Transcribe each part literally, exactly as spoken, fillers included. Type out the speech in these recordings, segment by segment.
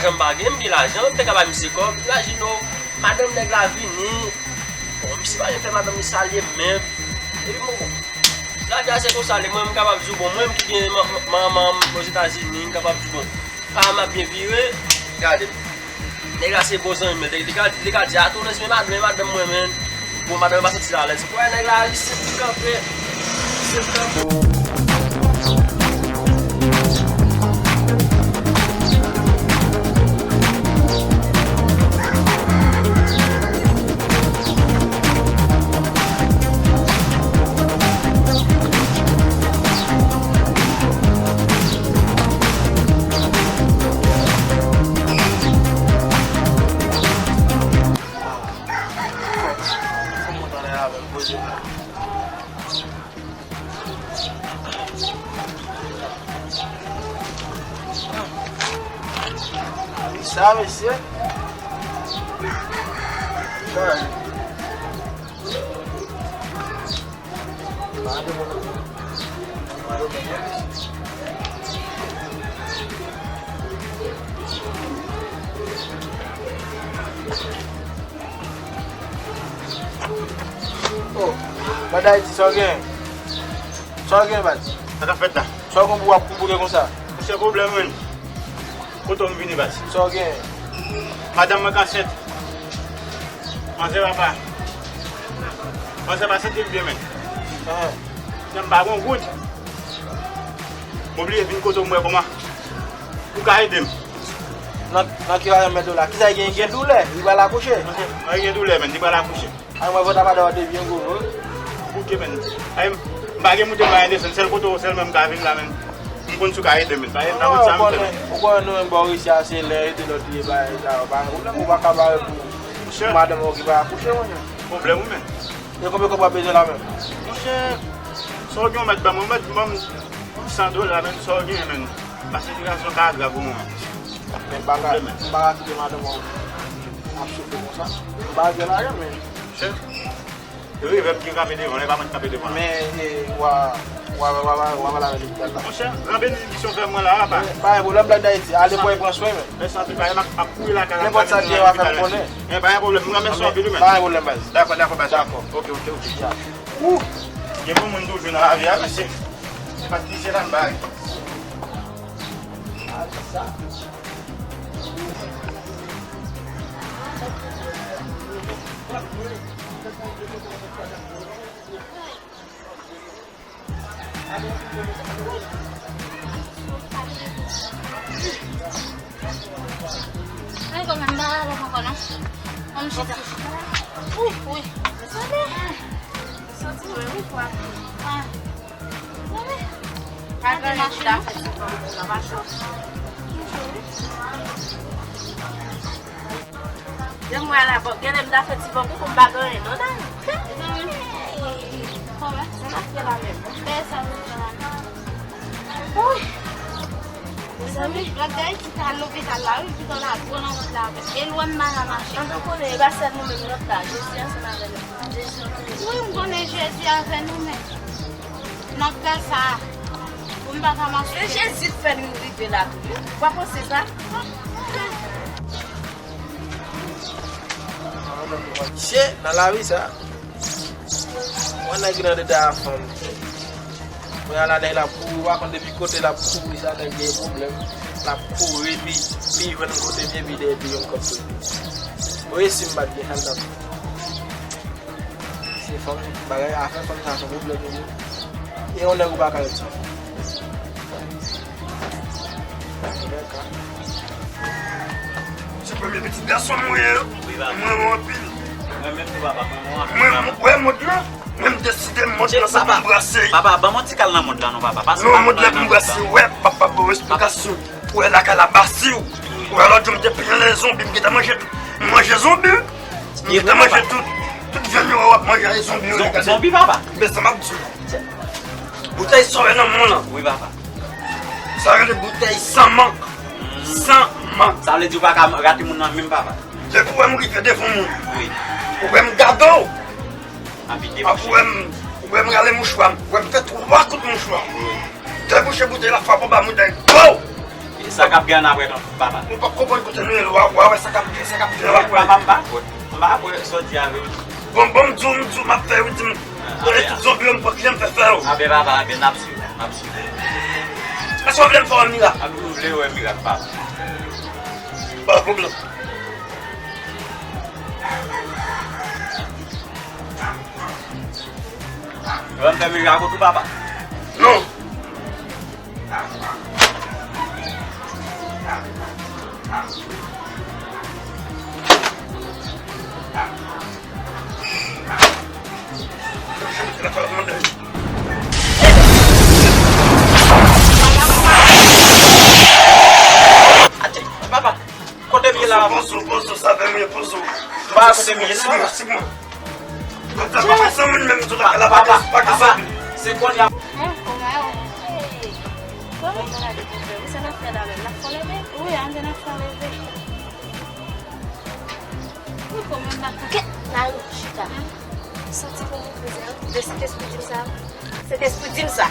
Lajan m pa gen, m gen lajan, m te ka bay misye kòb. Imajine w, madanm nèg la vini. Bon, misye pa janm fè madanm li salye m menm. Epi mwen, bon, lavi a se konsa l ye, mwen, m kapab di w, bon, mwen menm ki gen man-, man-, manman m Ozetazini, m kapab di w, bon, pa m ap byen vire, gade m. Nèg la se bon zanmi m, li te, li ka, li ka di, a, tounen, men madanm, men madanm mwen, men. Bon, madanm pa santi l alèz. Kwè nèg la, li se kanpe. Li se kanpe. Sa, mesye. Oh, Bad Ayiti, sa w gen? Sa w gen, baz? Sa k ap fèt la? Sa w gen pou w ap konpone konsa? Monchè, pwoblèm, menn. Kote w m vini, baz? Sa w gen? Madanm mwen ansent. Manzè papa. Manzè pa santi l byen, menn. Ahan. Menm pa gon goud. M oblije vin kote w, m wè kòman ou ka ede m. Nan, nan ki rayon mèt ou la? Kisa l gen, gen doulè? Li pral akouche? Mwen gen doulè, menn. Li pral akouche. Ay, mwen vòt ap adè w te byen gwo, wi. Bouke, menn. Ay, m pa gen moute mwayen desann. Sèl kote w sèlman m ka vin la, menn. M konn si w ka ede m, menn. Pa gen nan wout sa, m fè, menn. Ou konnen nou menm bò isi a, se lè ede lòt li ye, bagay sa yo. Pa gen pwoblèm, ou pa ka bare pou madanm ou ki pa akouche, monchè. Pwoblèm ou, menn. E konbyen kòb w ap bezwen la menm? Monchè, sa w gen w mèt ban mwen, mèt ban m san dola, menn, sa w gen, menn. Paske sitiyasyon ka grav pou mwen. Men bagay, m pa ka kite madanm mwen ap soufri konsa. M pa gen lajan, men. Monchè, revè m ki kanpe devan, e pa mwen ki kanpe devan. Men, e, w a, w a, w a, w a, w a pale avè l epi la. Monchè, gran benediksyon fè mwen la, papa. Pa gen pwoblèm, Black Haiti. Ale, bòy, pran swen, men. Mèsi anpil, papa, m ap, ap kouri lakay la. Nenpòt sa k gen, w a fè m konnen. Men pa gen pwoblèm, m renmen sa anpil, wi, men. Pa gen pwoblèm, baz. Dakò, dakò, baz. Dakò. Oke, oke, oke. Ou, gen bon moun toujou nan lavi a, mesye. Se pa ti se la m bay. Ay, kòm m pa la ankò non. Ann chita. Wi, wi. Soti lwen wi, kwa. Ah. Pa gen anyen, m ta fè ti vann pou nan machin. Lè m wè la, bon, genlè m ta fè ti vann pou m pa gen anyen non, Dani. Kòman? Sa n ap fè la menm? Fè sa nou fè la menm. Wi. Mezanmi, Black Haiti ta al lopital la, wi, pitan la, gwo nan wont la, e lwen m pa ka mache. An nou konnen, e pa sèl nou menm lòt la, Jezi ansanm avè nou. Jezi ansanm avè nou. Wi, m konnen Jezi avè nou, men n ap fè sa pou m pa ka mache. Se Jezi k fè nou rive la tou, wi. Ou pa panse sa? Mesye, nan lavi sa, mwen nèg ki nan deta a fanm. Kounye a la, nèg la ap kouri, ou pa konn depi kote l ap kouri, sa nèg gen pwoblèm. L ap kouri, pi, pi jwenn kote m ye, pi dèyè, pi jwenn kòb pou li. Bon, e si m pa t gen sa, m t ap Se fanm, bagay, afè fanm sa se yon pwoblèm li ye. E yon nèg ou pa ka ret san fanm. Se premye pitit gason m ye. Wi, papa. M renmen w anpil. Mwen menm tou, papa, mwen renmen w anpil. Mwen, mwen, wè mond lan. Mwen, m deside mond lan se pou m brase. Papa, ban m yon ti kal nan mond lan non, papa. Non, mond lan pou m brase. Wè, papa, bon, esplikasyon. Ou wè lakay la basi w. Ou wè lòt jou m te plen lè zonbi, m gentan manje tout. M manje zonbi. M gentan manje tout. Tout vyann yo wè w ap manje a e zonbi yo ye, gade. Zonbi, papa? Men sa m ap di w. Boutèy sa w wè nan men w lan. Wi, papa. Sa yo rele boutèy san mank. San mank. Sa vle di w pa ka rate moun nan menm, papa. Depi w wè m rive devan moun. Wi. Ou wè m gade w. Apre w wè m, ou wè m rale mouchwa m, ou wè m fè twa kout mouchwa. Debouche boutèy la, frape anba moutèy, pow! Sa k ap gen ann apre tonton papa? Mwen p ap konprann kote nou ye, w a, w a wè sa k ap gen, sa k ap gen ann apre. Papa, m pa kwè. M pa kwè sa w di a vre. Bon, bon, m di w, m di w, m ap fè wi, di m. Kote tout zonbi yo, m pran kle, m fè fè yo. Anben papa, anben n ap swiv, n ap swiv. Èske w vle m fè w mirak? Anben ou vle wè mirak papa? Pa pwoblèm. Ou wè m fè mirak ou tou papa? Non. Atè, papa, kote m ye la, papa? Pozo, pozo, pozo, sa fè m ye pozo. Papa, kote m ye la, papa? Doktè, pa gen zanmi menm, doktè, la pa gen, pa gen zanmi. Se kounye a. Hein, kòman yo? Kòman sa la dekouvè? Ou se nan fè la menm, la fò leve? Wi, an gen nan fò leve. Wi, kòman m pa ka. Kèt, la yo chita. Santi pou mwen kouzin an. De Sentespri di m sa. Sentespri di m sa.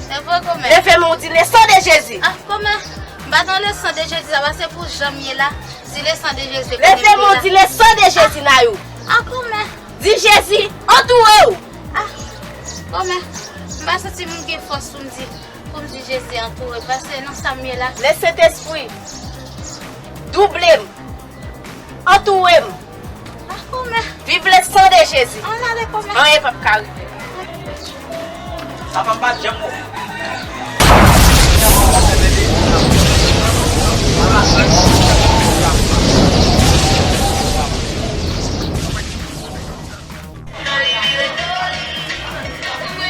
E vre kòman? Leve men w di le sang de Jésus. Ah, kòman? M pa nan le sang de Jésus, sa pa se pou jan m ye la. Di le sang de Jésus. Leve men w di le sang de Jésus, Nayou. Ah, kòman? Di Jezi antoure w. Ah, kòman? M pa santi m gen fòs pou m di, pou m di Jezi antoure, paske nan sa m ye la. Le Sentespri, double m, antoure m. Ah, kòman? Viv le sang de Jésus. Ann ale kòman? Anyen p ap ka rive. Papa m pa t janm bon.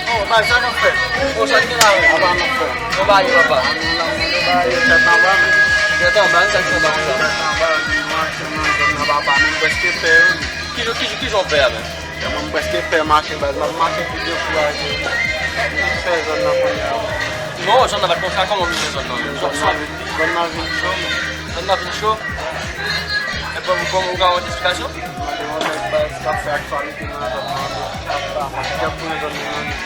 Oh, bay, sa nou fè? Oh, sa n gen la menm? Apa nou fè? Yon bagay, papa. Ann, ann, ann, ann, bay, tèt anba, men. Tèt anba, sa k fè w pa konsa? Tèt anba, nou mache nan zòn nan, papa, nou prèske pè, wi. Ki jan, ki jan, ki jan w pè a, menm? Mwen, m prèske pè mache, baz. M ap mache pi dekouraje. M pè zòn nan kounye a. Non, zòn nan pa t konsa, kòman w vin pè zòn nan menm? Zòn nan vin, zòn nan vin cho, men. Zòn nan vin cho? E bon, bon, ou ka yon ti esplikasyon? Mande yon nèg, baz, k ap fè aktyalite nan zòn nan, baz. K ap, k ap, k ap konnen zòn nan nan vin.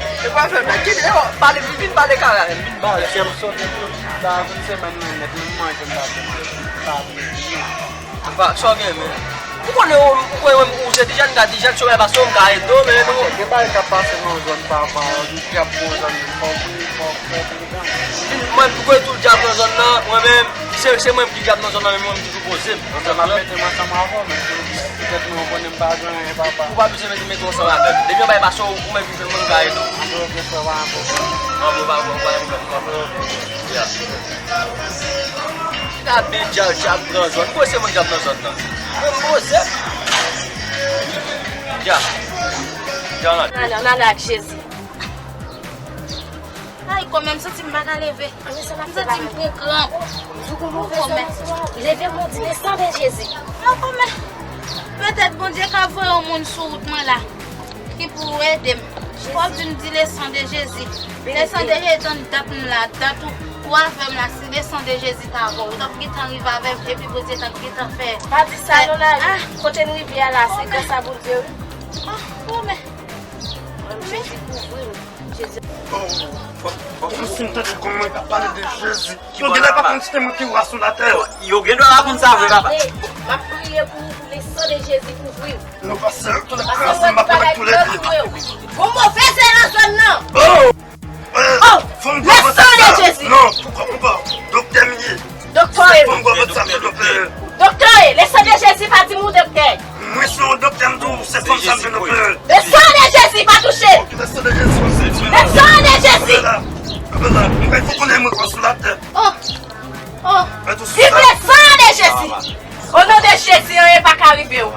E pa fè, men, ki, yo, pale, vin pale kara, vin pale. Mesye, m soti tout la, tout semèn nan nèt, menm manje m pa vle manje, m pa vle vini. Epa, sa w gen, men? Ou konnen, ou, ou konnen, ou se ti jèn, m ka ti jèn, si w pa pase, m ka ede w, men nou. Gen bagay k ap pase nan zòn, papa, ki ap bon zòn, fò w priye, fò w, fò w pridan. Mwen, pou konnen tout dyab nan zòn nan, mwen menm, se, se mwen ki dyab nan zòn nan, men mwen, m toujou poze m. Ansanm ap mete m ansanm avè w, men petèt mwen, ou konnen m pa gen anyen, papa. Ou pa bezwen mete, mete w ansanm avè m. Depi yon bagay pase w, ou menm ki fè l, mwen, m ka ede w. Antre, ok, frè, pa gen pwoblèm. An bon, pa, pa, pa gen pwoblèm, papa. Antre, ok. Ya. Gade dyab, dyab nan zòn. Poze mwen dyab nan zòn nan. Mwen poze. Dyab. Dyab nan. Nan, nan, nan, ak Jezi. Ay, kòmè m santi m pa ka leve. M santi m pran kranp. Ou kòmè. Leve mwen di le sang de Jésus. Non, kòmè. Petèt Bondye ka voye yon moun sou wout mwen la. Ki pou ede m. Fò w di m di le sang de Jésus. Le sang de Jésus, tann dat m la, dat ou, ou avè m la, si le sang de Jésus t avè w, ou t ap gentan rive avè m, epi Bondye t ap gentan fè. Pa di sa non, Nani. Kote n rive a la, se gras a Bondye, wi. Ah, kòmè. Mwen, Jezi kouvri m. Jezi. Oh, kòmsi m tande kòman y ap pale de Jezi. Yo genlè pa konn si se mwen ki wa sou latè. Yo gendwa pa konn sa vre, papa. M ap priye pou ou, pou le sang de Jésus kouvri w. Non, pastè, tou lè kraze m ap pale tou lè de. Gon move zè nan zòn nan. Oh! Oh! Fò m gwo vant sa. Le sang de Jésus. Non, poukò, poukò? Doktè m ye. Doktè. Fò m gwo vant sa, doktè. Doktè, le sang de Jésus, pa di m ou doktè. Mwen se yon doktè, m di w, se fanm sa m vin opere. Le sang de Jésus, pa touche. Ok, le sang de Jésus. Le sang de Jésus. Apre la, apre la, mwen fè pou konnen mwen kwa sou latè. Oh, oh. Vive le sang de Jésus. Au nom de Jésus, anyen pa ka rive w.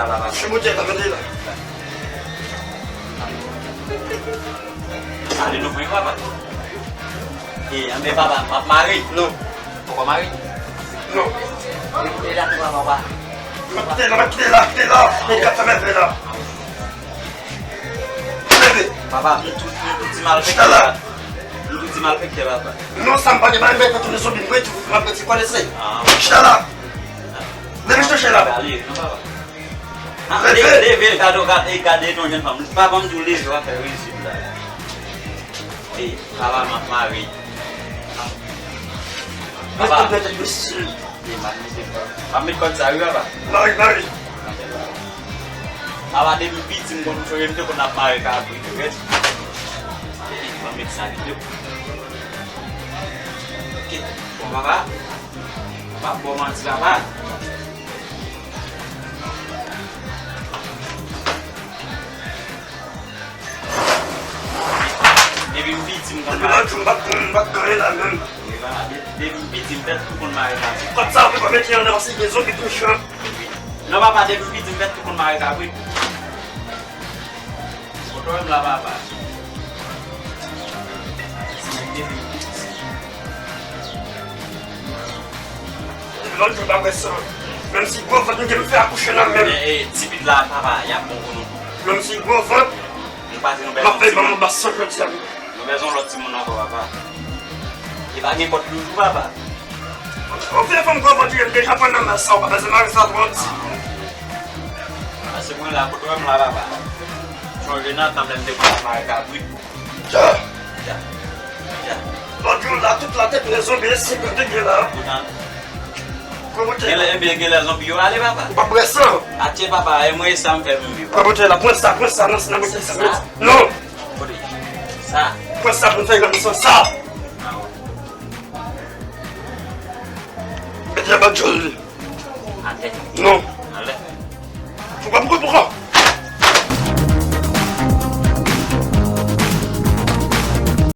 Ala papa. Chimoute la, mete la. Ale nou pran papa. E, anben papa, m ap mare. Non. Poko mare? Non. E la tou papa. Kite la, kite la, kite la. Ou ka fè mèt la. Leve. Papa, nou tout, nou tout ti malfektè. Chita la. Nou tout ti malfektè, papa. Non, sa m pa gen bagay, mwen tounen zonbi, mwen tou, m ap rete kòlese. Ah. Chita la. Leve, chita la. Ale, non, papa. Ah, leve, leve, gade, gade, gade, yon jèn fanm. Papa, m di w leve, w ap fè rejim la. E, papa, m ap mare. Papa. Mete kòd nan tèt mesye. E, m ap mete kòd. M ap met kòd sa, wi, papa. Mare, mare. Papa, depi m piti, m konn, m sonje m te konn ap mare kabrit, wi. E, m ap met sa, wi. Ok. Bon, papa. Papa, bon manti, papa. Depi m piti, m konn mare. Depi lòt jou, m pa t konn, m pa t konn anyen la menm. Wi, papa, de-, depi m piti, m fèt tou konn mare kabrit. Kòd sa, ou pa mete andan, paske gen zonbi ki mechan. Wi. Non, papa, depi m piti, m fèt tou konn mare kabrit. Ou t wè m la, papa. Depi lòt jou, m pa wè san. Menm si gwo vant m gen, m fè akouche nan men m. E, e, ti pit la, papa, y ap bon pou nou tou. Menm si gwo vant, nou pa di nou m ap fè ban m anba san jodi a. Nou bezwen lòt timoun ankò, papa. E pa gen kòd toujou, papa. Ou vle fè m gwo vant, ou deja pran nan mas sa, ou pa bezwen mare sa twò di. Pase mwen la, kote w wè m la, papa. Sonje nan tan lè m te konn ap mare kabrit. Ja. Ja. Ja. Lòt jou la, tout latèt mwen zonbi, e senk mil te gen la. Poutan. Gen lè, ebyen, gen lè zonbi yo ale, papa. Ou pa bwè san. Atye, papa, e mwen, e sa m fè m viv. Pa bwè la, pran sa, pran sa, nan, nan bouteyi sa. Sa? Non. Kote? Sa. Pran sa pou m fè grann san sa. Ah, wi. Mete anba djòl li. Atè. Non.